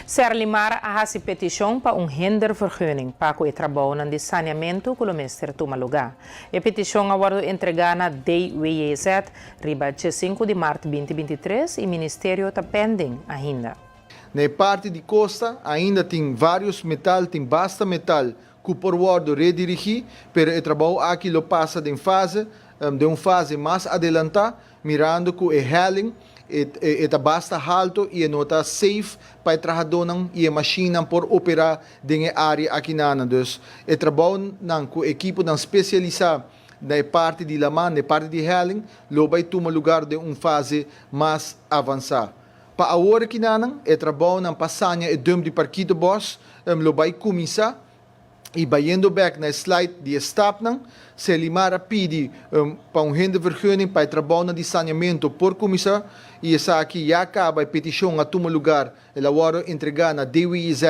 Serlimar a hasi petishon pa un hindervergunning pa ku e trabounan di saneamentu ku lo mester tuma lugá. E petishon a wòrdu entregá na DWJZ riba diesinku di mart 2023 i ministerio ta pending ainda. Na e parti di kosta ainda tin vários metal, tin basta metal ku por wòrdu redirigí, pero e trabou aki lo pasa den fase, den un fase mas adelantá, Mirando ku e helling e ta basta halto i e no ta safe pa e trahadónan i e mashinnan por operá den e área akinanan. Dus e trabounan ku ekiponan spesialisá na e parti di laman, na e parti di helling, lo bai tuma lugar den un fase mas avansá. Pa awor akinanan e trabounan pa saña e dump di Parkietenbos lo bai kuminsá. I bayendo bek na e slide di e stapnan, Selimar a pidi pa un hindervergunning pa e trabounan di saneamento por kuminsá i esaki ya kaba e petishon a tuma lugar el a wòrdu entregá na DWIZ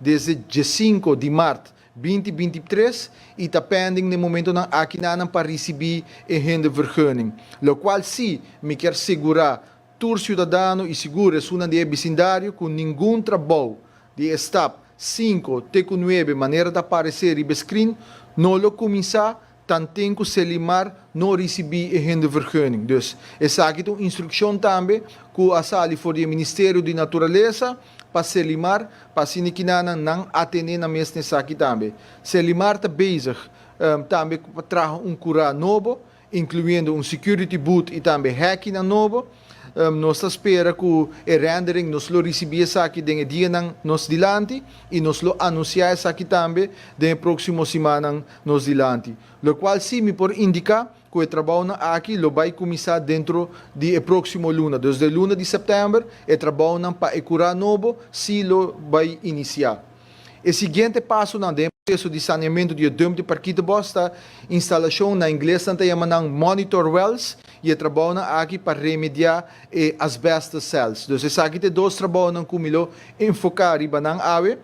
desde diesinko di mart 2023 i ta pending na e momentonan akinanan pa risibí e hindervergunning. Lokual si mi kier segurá tur siudadano i sigur esunnan di e bisindario ku ningun trabou di e stap sinku te ku nuebe manera ta aparesé riba e skrin no lo kuminsá tanten ku Selimar no risibí e hindervergunning. Dus, esaki ta un instrukshon tambe ku a sali for di e Ministerio di Naturalesa pa Selimar pa asina kinanan nan atené nan mes na esaki tambe. Selimar ta bezig tambe pa traha un kurá nobo, inkluyendo un security booth i tambe hèkinan nobo. Nos ta spera ku e rendering nos lo risibí esaki den e dianan nos dilanti i nos lo anunsiá esaki tambe den e próksimo simannan nos dilanti. Lokual sí mi por indiká ku e trabounan aki lo bai kuminsá dentro di e próksimo luna. Dus den luna di sèptèmber e trabounan pa e kurá nobo sí lo bai inisiá. E siguiente pasonan den e proseso di saneamentu di e dump di Parkietenbos ta instalashon, na ingles nan ta yama nan monitor wells, i e trabounan aki pa remediá e asbestos cells. Dus esaki ta e dos trabounan ku mi lo enfoká riba nan awe.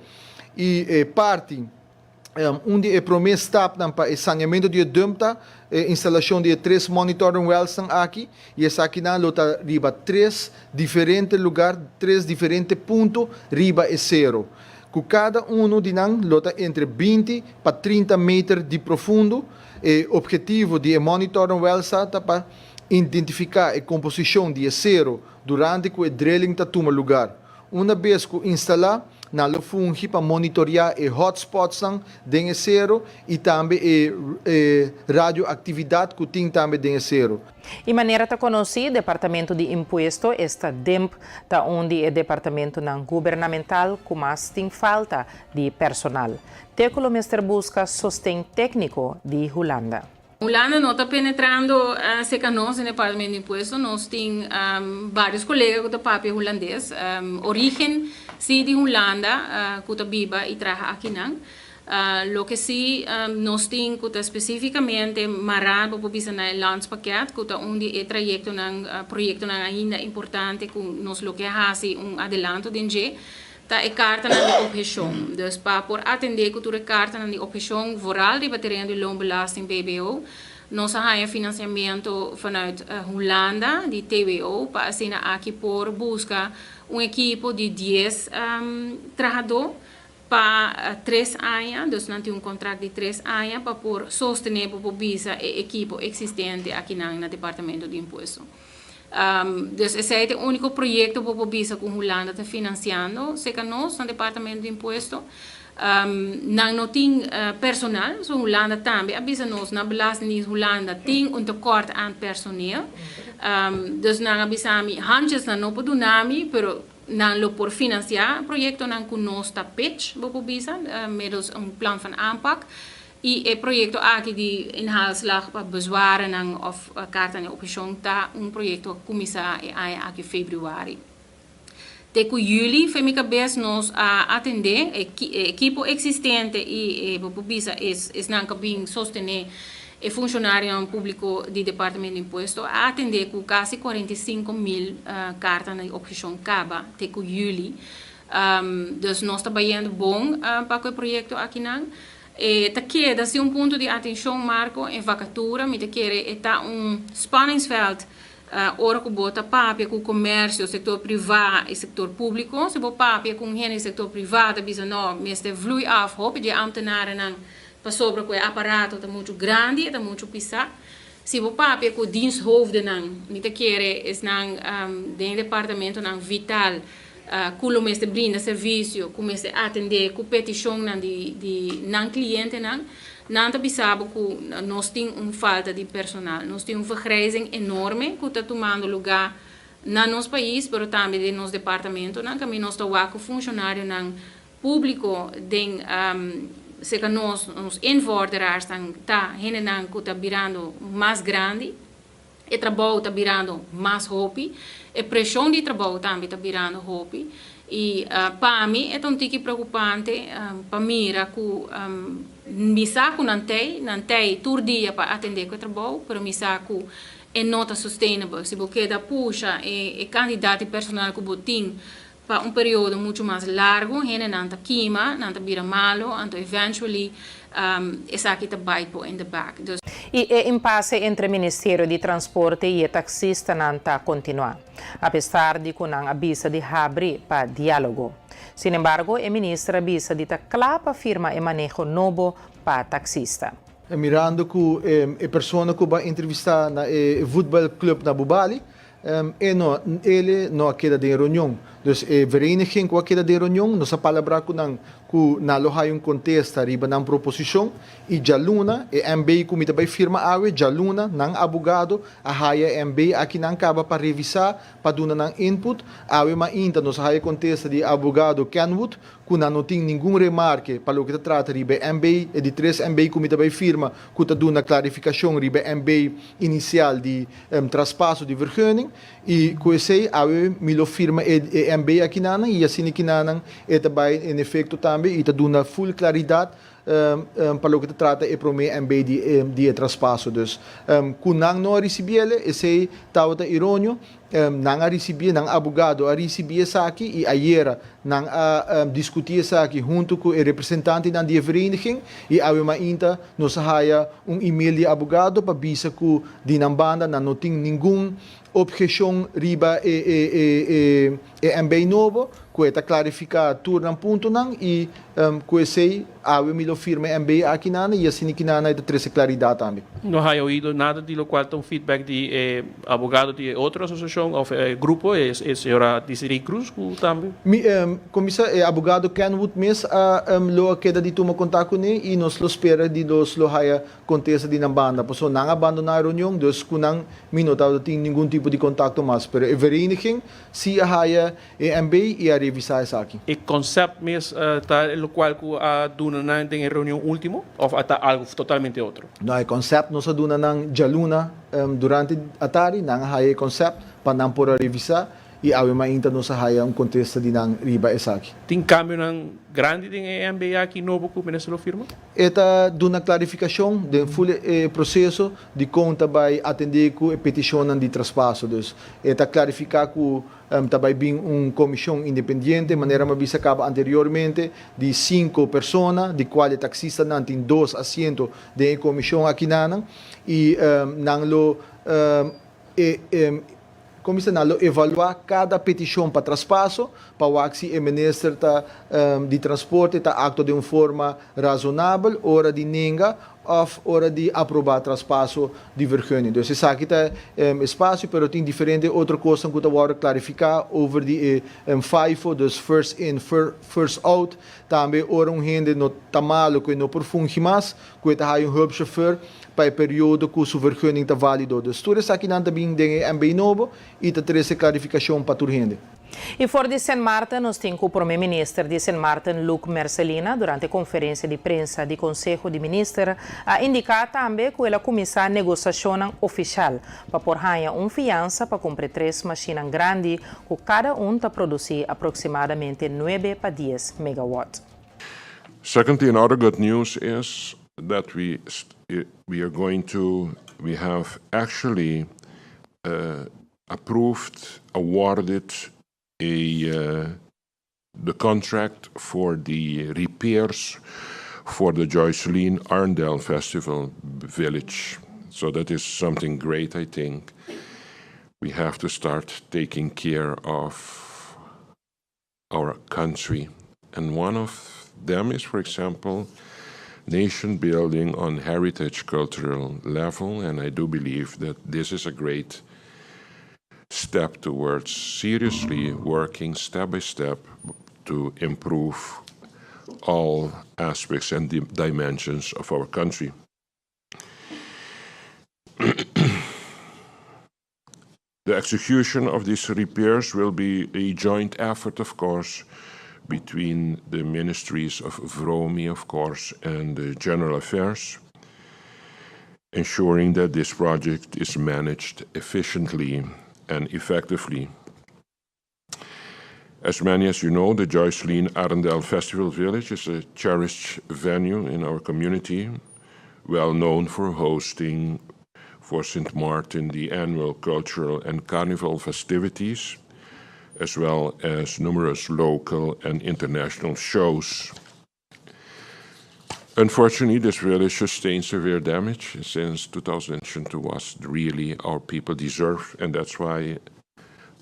I e parti. Un di e promé stapnan pa e saneamentu di e dump ta e instalashon di e tres monitoring wellsnan aki i esakinan lo ta riba tres diferente lugar, tres diferente punto riba e sero, ku kada unu di nan lo ta entre 20 pa 30 meter di profundo. E obhetivo di e monitoring wells ta pa identifiká e komposishon di e sero durante ku e drilling ta tuma lugar. Una bes ku instalá, nan lo fungi pa monitoriá e hotspotsnan den e sero i tambe e e radioaktividat ku tin tambe den e sero. I manera ta konosí, Departamento di Impuesto, esta DIMP, ta un di e departamentonan gubernamental ku mas tin falta di personal. Te ku lo mester buska sosten tékniko di Hulanda. Hulanda no ta penetrando cerca nos den Departamento di Impuesto. Nos tin varios colega cu ta papia Hulandes. Origen si di Hulanda cu ta biba y traha akinan. Loke si nos tin cu ta specificamente mara, bo por bisa na e landspakket, cu ta un di e trayectonan, proyectonan ainda importante cu nos lo ke haci un adelanto den dje. Ta e kartanan di opheshon. Dus pa por atendé ku tur e kartanan di opheshon, vooral riba tereno di loonbelasting, BBO, nos a haña finansiamentu vanuit Hulanda di TWO pa asina aki por buska un ekipo di dies trahadó pa tres aña, dus nan tin un kontrakt di tres aña pa por sostené, pa por bisa e ekipo eksistente akinan na Departamento di Impuesto. Dus esei ta e úniko proyekto bo por bisa ku Hulanda ta finansiando serka nos na Departamento di Impuesto. Nan no tin personal, so Hulanda tambe a bisa nos na Belastingdienst Hulanda tin un tekort aan personeel. Dus nan a bisa mi handjes nan no por duna mi, pero nan lo por finansiá proyektonan ku nos ta pitch, bo por bisa, middels un plan van aanpak. I e proyekto aki di inhaalslag pa bezwarennan òf kartanan di opheshon ta un proyekto ku a kuminsá e aña aki febrüari. Te ku yüli fe mi kabes nos a atendé e ekipo eksistente i bo por bisa esnan ku a bin sostené e funshonarionan públiko di Departamento di Impuesto a atendé ku kasi 45 mil kartanan di opheshon kaba te ku yüli. Dus nos ta bayendo bon pa ku e proyekto akinan. E ta keda si un punto di atencion Marco e vacatura mi ta kere e ta un spanningsveld ora cu bo ta papia cu comercio, sector priva y sector publico. Si bo papia cu un hende di sector priva ta bisa no mester vloei af hopi di e ambtenarennan pasobra cu e aparato ta mucho grandi e ta mucho pisa. Si bo papia cu diensthoofdennan mi ta kere esnan den departamentonan vital ku lo mester brinda servisio, ku mester atendé ku petishonnan di di nan klientenan, nan ta bisa bo ku nos tin un falta di personal. Nos tin un vergrijzing enorme ku ta tumando lugá na nos pais, pero tambe den nos departamentonan. Kaminda nos ta wak ku funshonarionan públiko den serka nos, nos invorderaars-nan ta hendenan ku ta birando mas grandi. E trabou ta birando mas hopi, e preshon di trabou tambe ta birando hopi i pa mi e ta un tiki preokupante pa mira ku mi sa ku nan tei, nan tei tur dia pa atendé ku e trabou, pero mi sa ku e no ta sustainable. Si bo keda pusha e kantidat di personal ku bo tin pa un periodo muchu mas largu, hendenan ta kima, nan ta bira malu, anto eventually esaki ta bite bo in the back. Dus. I e impase entre Ministerio di Transporte i e taksistanan ta kontinuá, apesar di ku nan a bisa di habri pa diálogo. Sinembargo, e minister a bisa di ta kla pa firma e maneho nobo pa taksista. Mirando ku e persona ku bo a entrevistá na e voetbalclub na Bubali, E no, el no a keda den e reunion. Dus e vereniging ku a keda den reunion, nos a palabrá ku nan ku nan lo haya un kontesta riba nan proposishon i djaluna e MB ku mi ta bai firma awe, djaluna nan abogado a haya e MB aki nan kaba pa revisá pa duna nan input. Awe mainta nos a haya kontesta di e abogado Kenwood ku nan no tin ningun remarke pa loke ta trata riba e MB, e di tres MB ku mi ta bai firma ku ta duna klarifikashon riba e MB inisial di traspaso di vergunning. I ku esei awe mi lo firma e e MB akinanan i asina kinanan e ta bai en efekto tambe i ta duna full klaridat pa loke ta trata e promé MB di e di e traspaso. Dus ku nan no a risibiele esei tabata ironio. Nan a risibié, nan abogado a risibi esaki i ayera nan a diskutí esaki huntu ku e representantenan di e vereniging i awe mainta nos a haya un email di e abogado pa bisa ku di nan banda nan no tin ningun obheshon riba e e e e e MB nobo ku e ta klarifiká tur nan puntonan i ku esei awe mi lo firma e MB akinana i asina kinana e ta trese klaridat tambe. No haya oido nada di locual ta un feedback di e abogado di e otro asociacion of e grupo, e señora Desiree Cruz cu tambe. Mi comisa e abogado Kenwood mes a lo a keda di tuma contact cune y nos lo spera di nos lo haya contesta di nan banda pasobra nan a bandona e reunion dus cu nan mi no tabata tin ningun tipo di contacto mas pero e vereniging si a haya E MB i a revisá esaki. E concept mes ta locual cu a duna nan den e reunion ultimo of a ta algo totalmente otro? No, e concept nos a duna nan djaluna durante atari, nan a haya e concept pa nan por a revisá i awe mainta nos a haya un contesta di nan riba esaki. Tin cambionan grandi den e MB aki nobo cu minister lo firma? E ta duna clarificacion den full e proceso di con ta bay atende cu e peticionnan di traspaso. Dus e ta clarifica cu Ta bai bin un komishon independiente, manera mi a bisa kaba anteriormente, di sinku persona, di kual e taksistanan tin dos asiento den e komishon akinanan, i nan lo e kon bisa nan lo evaluá kada petishon pa traspaso pa wak si e minister ta di transporte ta aktua den un forma razonabel ora di nenga òf ora di aprobá traspaso di vergunning. Dus esaki ta e spasio, pero tin diferente otro kosnan ku ta wòrdu klarifiká over di e FIFO, dus first in, first out. Tambe ora un hende no ta malu ku e no por fungi mas, ku e ta haya un hulpchauffeur pa e periodo ku su vergunning ta válido. Dus tur esakinan ta bin den e MB nobo i ta trese klarifikashon pa tur hende. I for di Sint Maarten nos tin ku Prome Minister di Sint Maarten Luc Mercelina durante konferensia di prensa di Konseho di Minister a indiká tambe ku el a kuminsá negosashonnan ofishal pa por haña un fiansa pa kumpra tres mashinnan grandi ku kada un ta produsí aproksimadamente nuebe pa dies megawatt. Secondly, another good news is that we we are going to we have actually approved, awarded a uh, the contract for the repairs for the Joyceline Arndale Festival Village. So that is something great, I think. We have to start taking care of our country. And one of them is, for example, nation building on heritage cultural level. And I do believe that this is a great step towards seriously working step by step to improve all aspects and dimensions of our country. The execution of these repairs will be a joint effort, of course, between the ministries of Vromi, of course, and the General Affairs, ensuring that this project is managed efficiently and effectively. As many as you know, the Joyceline Arundel Festival Village is a cherished venue in our community, well known for hosting for St. Martin the annual cultural and carnival festivities, as well as numerous local and international shows. Unfortunately, this village sustained severe damage since 2002 was really our people deserve, and that's why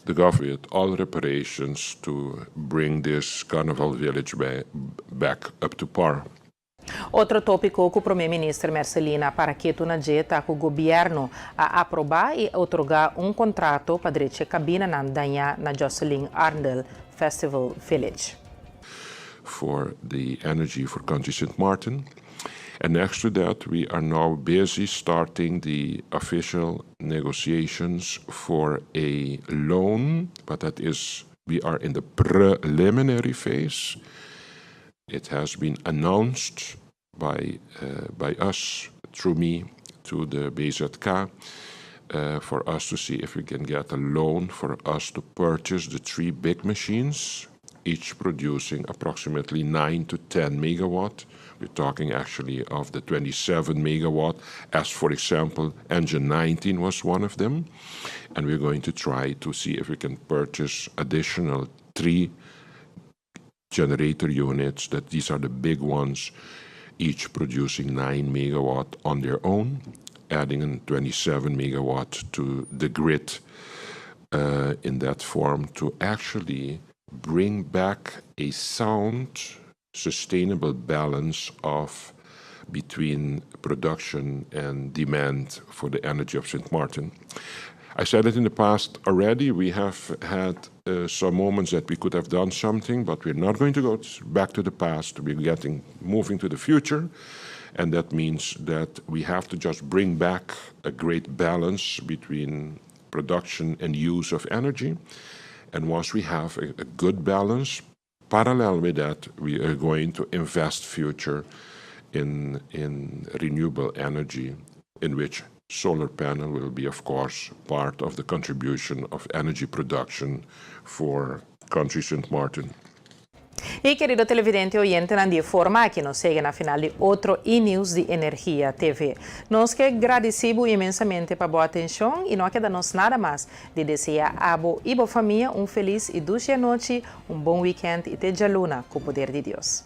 the government all reparations to bring this carnival village back up to par. Otro tópiko ku Promé Minister Mercelina a para ketu na dje ta ku gobièrnu a aprobá i otorgá un kontrato pa drecha e kabinanan dañá na Jocelyn Arndel. Festival Village. For the energy for Country St. Martin. And next to that, we are now busy starting the official negotiations for a loan, but that is, we are in the preliminary phase. It has been announced by, uh, by us, through me, to the BZK, uh, for us to see if we can get a loan for us to purchase the three big machines, each producing approximately 9 to 10 megawatt. We're talking actually of the 27 megawatt, as for example, Engine 19 was one of them. And we're going to try to see if we can purchase additional three generator units, that these are the big ones, each producing 9 megawatt on their own, adding in 27 megawatt to the grid uh, in that form to actually bring back a sound, sustainable balance of between production and demand for the energy of St. Martin. I said it in the past already. We have had uh, some moments that we could have done something, but we're not going to go back to the past. We're getting moving to the future, and that means that we have to just bring back a great balance between production and use of energy. And once we have a, a good balance, parallel with that, we are going to invest future in, in renewable energy, in which solar panel will be, of course, part of the contribution of energy production for country St. Martin. I kerido televidente oyentenan di e forma aki nos a yega na final di otro e-news di Energia TV. Nos ke gradisí bo inmensamente pa bo atenshon i no a keda nos nada mas di deseá abo i bo famia un felis i dushi anochi, un bon weekend i te djaluna ku poder di Dios.